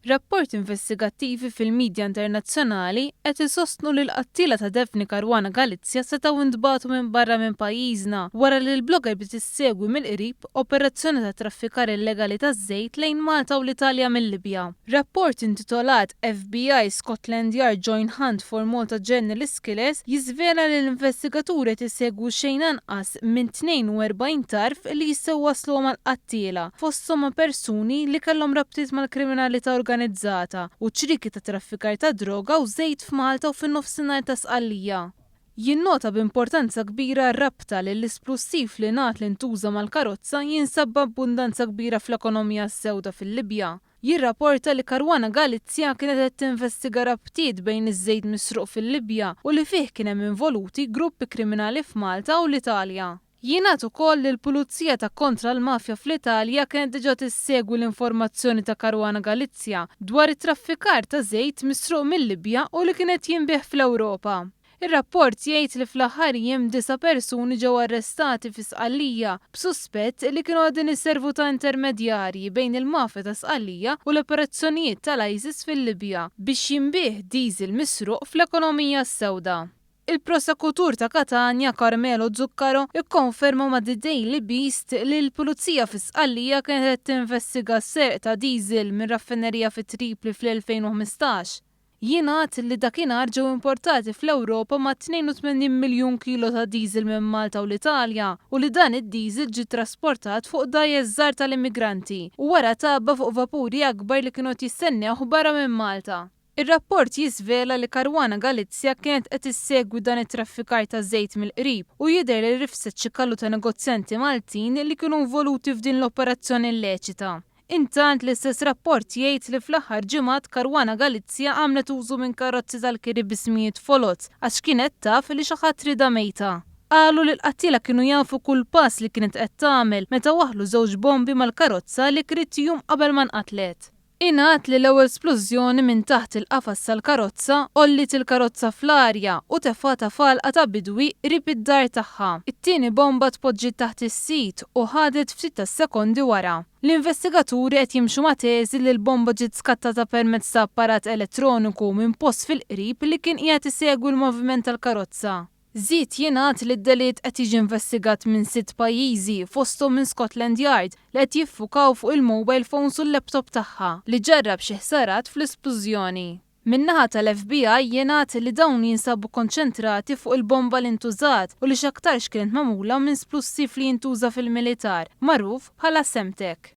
Rapporti investigattivi fil-midja internazzjonali qed isostnu li l-qattiela ta' Daphne Caruana Galizia setgħu ntbagħtu minn barra minn pajjiżna wara li l-blogger bdiet issegwi mill-qrib operazzjoni ta' traffikar illegali ta' żejt lejn Malta u l-Italja mill-Libja. Rapport intitolat FBI Scotland Yard Join Hunt for Malta Journalist Killers jiżvela li l-investigaturi qed isegwu xejn anqas minn 42 tarf li jistgħu jwassluhom għall-qattiela, fosthom ma' persuni li kellhom rabtiet mal-kriminalità organizzata u ċrieki ta' traffikar ta' droga u żejt f'Malta u fin-Nofsinhar ta' Sqallija. Jinnota b'importanza kbira r-rabta li l-isplussiv li ngħad li ntuża mal-karozza jinsab b'abbundanza kbira fl-ekonomija s-sewda fil-Libja. Jirrapporta li Caruana Galizia kienet qed tinvestiga rabtiet bejn iż-żejt misruq fil-Libja u li fih kien hemm involuti gruppi kriminali f'Malta u l-Italja. Jingħad ukoll li l-Pulizija ta' kontra l-mafja fl-Italja kienet diġà tissegwi l-informazzjoni ta' Caruana Galizia dwar it-traffikar ta' żejt misruq mil-Libja u li kien qed jinbiegħ fl-Ewropa. Ir-rapport jgħid li fl-aħħar jiem disa' persuni ġew arrestati fi Sqallija b'suspett li kienu qegħdin iservu ta' intermedjarji bejn il-mafja ta' Sqallija u l-operazzjonijiet tal-ISIS fil-Libja biex jinbiegħ diesel misruq fl-ekonomija s-sewda. Il-prosekutur ta' Katanja, Carmelo Zuccaro, ikkonferma ma' The Daily Beast li l-Pulizija fi Sqallija kienet qed tinvestiga serq ta' diesel minn raffinerija fi Tripli fl-2015. Jingħad li dakinhar ġew importati fl-Ewropa ma' 82 miljun kilo ta' diesel minn Malta u l-Italja u li dan id-diesel ġie trasportat fuq dgħajjes żgħar tal-immigranti u wara tgħabba fuq vapuri akbar li kienu qed jistennewh barra minn Malta. Ir-rapport jiżvela li Caruana Galizia kienet qed issegwi dan it-traffikar ta' żejt mill-qrib u jidher li rifset xi kallu ta' negozjanti Maltin li kienu involuti f'din l-operazzjoni illeċita. Intant, l-istess rapport jgħid li fl-aħħar ġimgħat Caruana Galizia għamlet użu minn karozzi tal-kiri b'ismijiet foloz għax kienet taf li xi ħadd riedha mejta. Qalu li l-qattiela kienu jafu kull pass li kienet qed tagħmel meta waħħlu żewġ bombi mal-karozza li kriet jum qabel ma nqatlet. Ingħad li l-ewwel splużjoni minn taħt il-qafas tal-karozza għolliet il-karozza fl-arja u tefgħatha f'għalqa ta' bidwi qrib id-dar tagħha. It-tieni bomba tpoġġiet taħt is-sit u ħadet ftit tas-sekondi wara. L-investigaturi qed jimxu ma' teżi li l-bomba ġiet skattata permezz ta' apparat elettroniku minn post fil-qrib li kien qiegħed isegwi l-moviment tal-karozza. Żied jingħad li d-delitt qed jiġi investigat minn sitt pajjiżi, fosthom minn Scotland Yard, li qed jiffukaw fuq il-mobile phones u l-laptop tagħha, li ġarrab xi ħsarat fl-isplużjoni. Min-naħa tal-FBI jingħad li dawn jinsabu konċentrati fuq il-bomba li ntużat u li x'aktarx kienet magħmula minn splussiv li jintuża fil-militar, magħruf bħala Semtech.